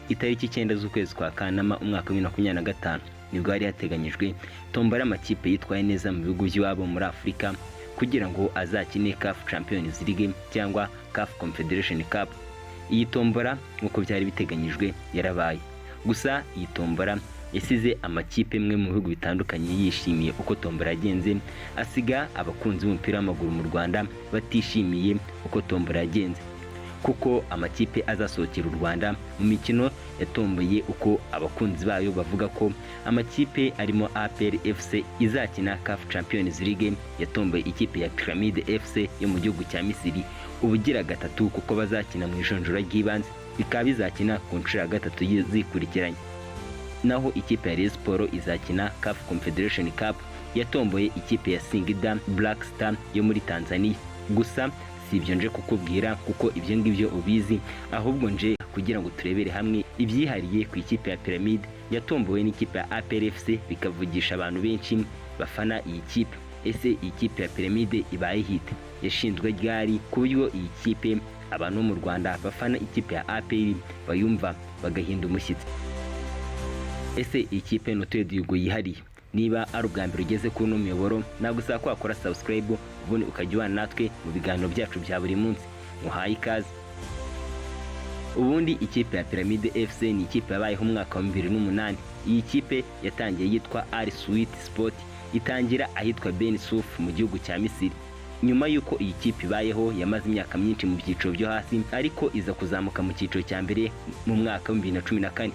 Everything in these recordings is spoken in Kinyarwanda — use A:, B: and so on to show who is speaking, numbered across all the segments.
A: Itariki 9 z'ukwezi kwa Kanama umwaka wa 2025 nibwo hari hateganyijwe tombora y'amakipe yitwaye neza mu bihugu by'iwabo muri Afurika kugira ngo azakine CAF Champions League cyangwa CAF Confederation Cup. Iyi tombora, nk'uko byari biteganyijwe, yarabaye. Gusa iyi tombora yasize amakipe amwe mu bihugu bitandukanye yishimiye uko tombora yagenze, asiga abakunzi b'umupira w'amaguru mu Rwanda batishimiye uko tombora yagenze, kuko amakipe azasohokera u Rwanda mu mikino yatomboye, uko abakunzi bayo bavuga ko amakipe arimo APR FC izakina CAF Champions League yatomboye ikipe ya Pyramide FC yo mu gihugu cya Misiri ubugira gatatu, kuko bazakina mu ijonjora ry'ibanze, bikaba bizakina ku nshuro ya gatatu zikurikiranye. Naho ikipe ya Rayon Sports izakina CAF Confederation Cup yatomboye ikipe ya Singida Black Star yo muri Tanzania. Gusa si ibyo nje kukubwira, kuko ibyo ngibyo ubizi, ahubwo nje kugira ngo turebere hamwe ibyihariye ku ikipe ya Pyramide yatombowe n'ikipe ya APR FC, bikavugisha abantu benshi bafana iyi kipe. Ese iyi kipe ya Pyramide ibaye hite? Yashinzwe ryari, ku buryo iyi kipe abantu bo mu Rwanda bafana ikipe ya APR bayumva bagahinda umushyitsi? Ese iyi kipe ni utuye duhigo yihariye? Niba ari ubwa mbere ugeze kuri uno muyoboro, nagusaba ko wakora subscribe, ubundi ukajya ubana natwe mu biganiro byacu bya buri munsi. Muhaye ikaze. Ubundi ikipe ya Pyramide FC ni ikipe yabayeho umwaka wa 2008. Iyi kipe yatangiye yitwa Al Sweet Sport, itangira ahitwa Beni Suef mu gihugu cya Misiri. Nyuma y'uko iyi kipe ibayeho, yamaze imyaka myinshi mu byiciro byo hasi, ariko iza kuzamuka mu cyiciro cya mbere mu mwaka wa 2014.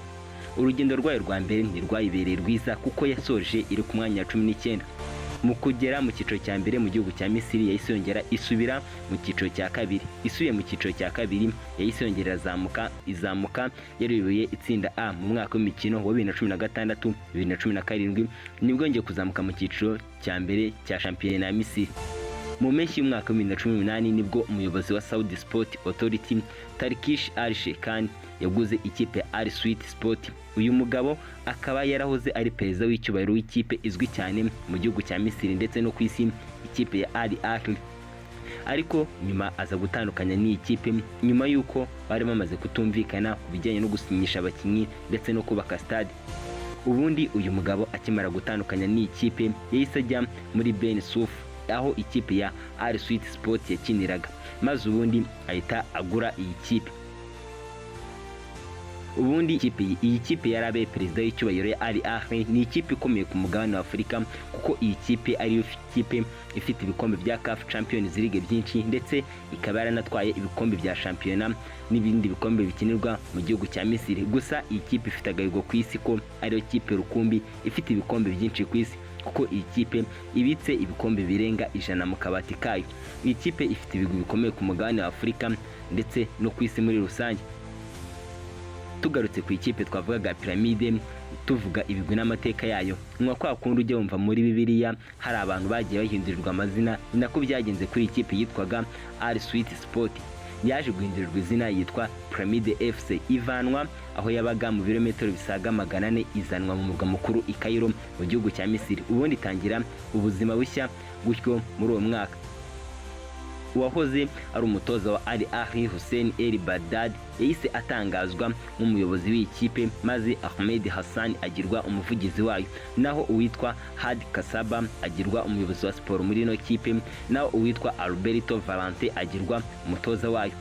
A: Urugendo rwayo rwa mbere ntirwayibereye rwiza, kuko yasoje iri ku mwanya wa 19. Mu kugera mu cyiciro cya mbere mu gihugu cya Misiri, yahise yongera isubira mu cyiciro cya kabiri. Isubiye mu cyiciro cya kabiri, yahise yongera irazamuka, izamuka yariyoboye itsinda A mu mwaka w'imikino wa 2016 2017, nibwo yongeye kuzamuka mu cyiciro cya mbere cya shampiyona ya Misiri. Mu mpeshyi y'umwaka wa 2018 nibwo umuyobozi wa Saudi Sport Authority, Turki Al Sheikhan, yaguze ikipe ya Al Sweet Sport. Uyu mugabo akaba yarahoze ari perezida w'icyubahiro w'ikipe izwi cyane mu gihugu cya Misiri ndetse no ku isi, ikipe ya Al Ahly, ariko nyuma aza gutandukanya n'iyi kipe nyuma y'uko bari bamaze kutumvikana ku bijyanye no gusinyisha abakinnyi ndetse no kubaka stade. Ubundi uyu mugabo akimara gutandukanya n'iyi kipe, yahise ajya muri Beni Suef, aho ikipe ya Al Sweet Sport yakiniraga, maze ubundi ahita agura iyi kipe. Ubundi iyi kipe yarabaye perezida w'icyubahiro ya Al Ahly ni ikipe ikomeye ku mugabane wa Afurika, kuko iyi kipe ariyo kipe ifite ibikombe bya CAF Champions League byinshi, ndetse ikaba yaranatwaye ibikombe bya shampiyona n'ibindi bikombe bikinirwa mu gihugu cya Misiri. Gusa iyi kipe ifite agahigo ku isi ko ariyo kipe rukumbi ifite ibikombe byinshi ku isi, kuko iyi kipe ibitse ibikombe birenga 100 mu kabati kayo. Iyi kipe ifite ibigwi bikomeye ku mugabane wa Afurika ndetse no ku isi muri rusange. Tugarutse ku ikipe twavugaga Pyramide, tuvuga ibigwi n'amateka yayo, nka kwa kundi ujya wumva muri Bibiliya hari abantu bagiye bahindurirwa amazina, ni nako byagenze kuri iyi kipe yitwaga Al Sweet Sport. Yaje guhindurirwa izina yitwa Pyramide FC, ivanwa aho yabaga mu birometero bisaga 400, izanwa mu murwa mukuru i Cairo mu gihugu cya Misiri, ubundi itangira ubuzima bushya gutyo. Muri uwo mwaka, uwahoze ari umutoza wa Al Ahly, Hussein El Baghdadi, yahise atangazwa nk'umuyobozi w'iyi kipe, maze Ahmed Hassan agirwa umuvugizi wayo, naho uwitwa Hadi Kasaba agirwa umuyobozi wa siporo muri ino kipe, naho uwitwa Alberto Valente agirwa umutoza wayo.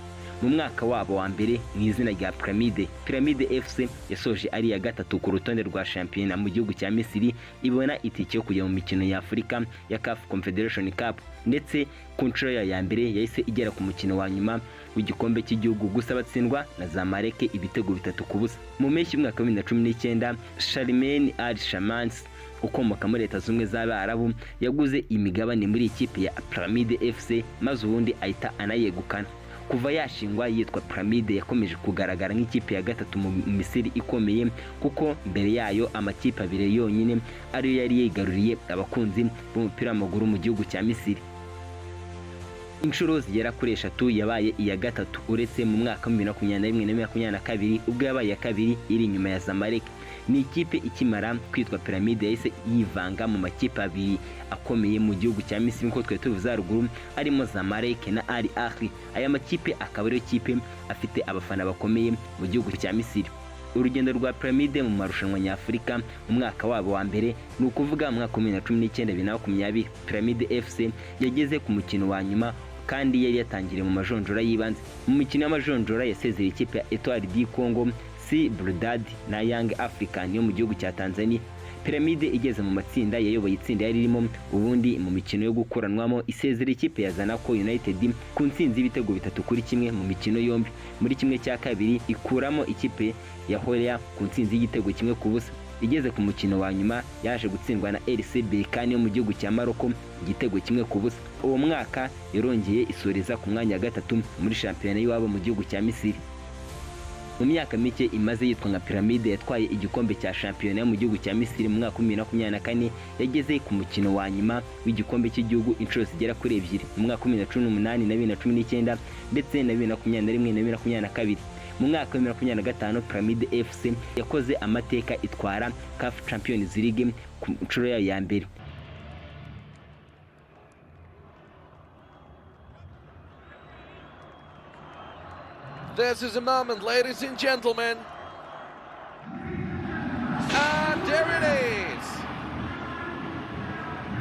A: Mu mwaka wabo wa mbere mu izina rya Pyramide, Pyramide FC yasoje ari iya gatatu ku rutonde rwa shampiyona mu gihugu cya Misiri, ibona itike yo kujya mu mikino ya Afurika ya CAF Confederation Cup, ndetse ku nshuro yayo ya mbere yahise igera ku mukino wa nyuma w'igikombe cy'igihugu, gusa batsindwa na Zamalek ibitego 3-0. Mu mpeshyi y'umwaka wa 2019, Sharmain Al Shamans ukomoka muri Leta Zunze z'Abarabu yaguze imigabane muri ikipe ya Pyramide FC, maze ubundi ahita anayegukana. Kuva yashingwa yitwa Pyramide, yakomeje kugaragara nk'ikipe ya gatatu mu Misiri ikomeye, kuko mbere yayo amakipe abiri yonyine ariyo yari yigaruriye abakunzi b'umupira w'amaguru mu gihugu cya Misiri. Inshuro zigera kuri eshatu yabaye iya gatatu, uretse mu mwaka wa 2021 na 2022 ubwo yabaye iya kabiri iri inyuma ya Zamalek. Ni ikipe ikimara kwitwa Pyramide yahise yivanga mu makipe abiri akomeye mu gihugu cya Misiri, nk'uko twari tubivuze haruguru, arimo Zamalek na Al Ahly. Aya makipe akaba ariyo kipe afite abafana bakomeye mu gihugu cya Misiri. Urugendo rwa Pyramide mu marushanwa nyafurika mu mwaka wabo wa mbere, ni ukuvuga mu mwaka wa 2019, 2020, Pyramide FC yageze ku mukino wa nyuma kandi yari yatangiriye mu majonjora y'ibanze. Mu mikino y'amajonjora yasezereye ikipe ya Etoile du Congo, SC Belouizdad na Young African yo mu gihugu cya Tanzania. Pyramide igeze mu matsinda yayoboye itsinda yari irimo, ubundi mu mikino yo gukuranwamo isezera ikipe ya Zanaco United ku ntsinzi y'ibitego 3-1 mu mikino yombi. Muri 1/2 ikuramo ikipe ya Horoya ku ntsinzi y'igitego 1-0. Igeze ku mukino wa nyuma yaje gutsindwa na RC Berkane yo mu gihugu cya Morocco igitego 1-0. Uwo mwaka yarongeye isoreza ku mwanya wa gatatu muri shampiyona y'iwabo mu gihugu cya Misiri. Mu myaka mike imaze yitwa nka Pyramide, yatwaye igikombe cya shampiyona yo mu gihugu cya Misiri mu mwaka wa 2024. Yageze ku mukino wa nyuma w'igikombe cy'igihugu inshuro zigera kuri ebyiri, mu mwaka wa 2018 na 2019 ndetse na 2021 na 2022. Mu mwaka wa 2025 Pyramide FC yakoze amateka, itwara CAF Champions League ku nshuro yayo ya mbere.
B: This is a moment, ladies and gentlemen. And there it is.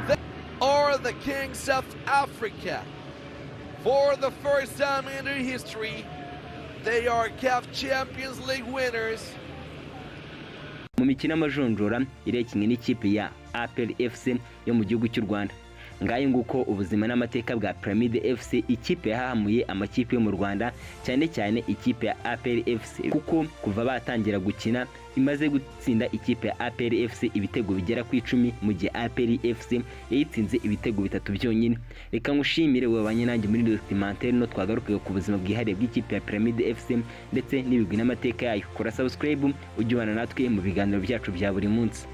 B: They are the kings of Africa. For the first time in their history, they are CAF Champions League winners.
A: Mu mikino y'amajonjora irekinwe n'ikipe ya APR FC yo mu gihugu cy'u Rwanda. Ngayo nguko ubuzima n'amateka bwa Pyramide FC, ikipe yahamuye amakipe yo mu Rwanda, cyane cyane ikipe ya APR FC, kuko kuva batangira gukina imaze gutsinda ikipe ya APR FC ibitego bigera ku 10, mu gihe APR FC yayitsinze ibitego bitatu byonyine. Reka ngushimire wabanye nanjye muri documentaire no twagarukaga ku buzima bwihariye bw'ikipe ya Pyramide FC ndetse n'ibigwi n'amateka yayo. Kora subscribe ujye ubana natwe mu biganiro byacu bya buri munsi.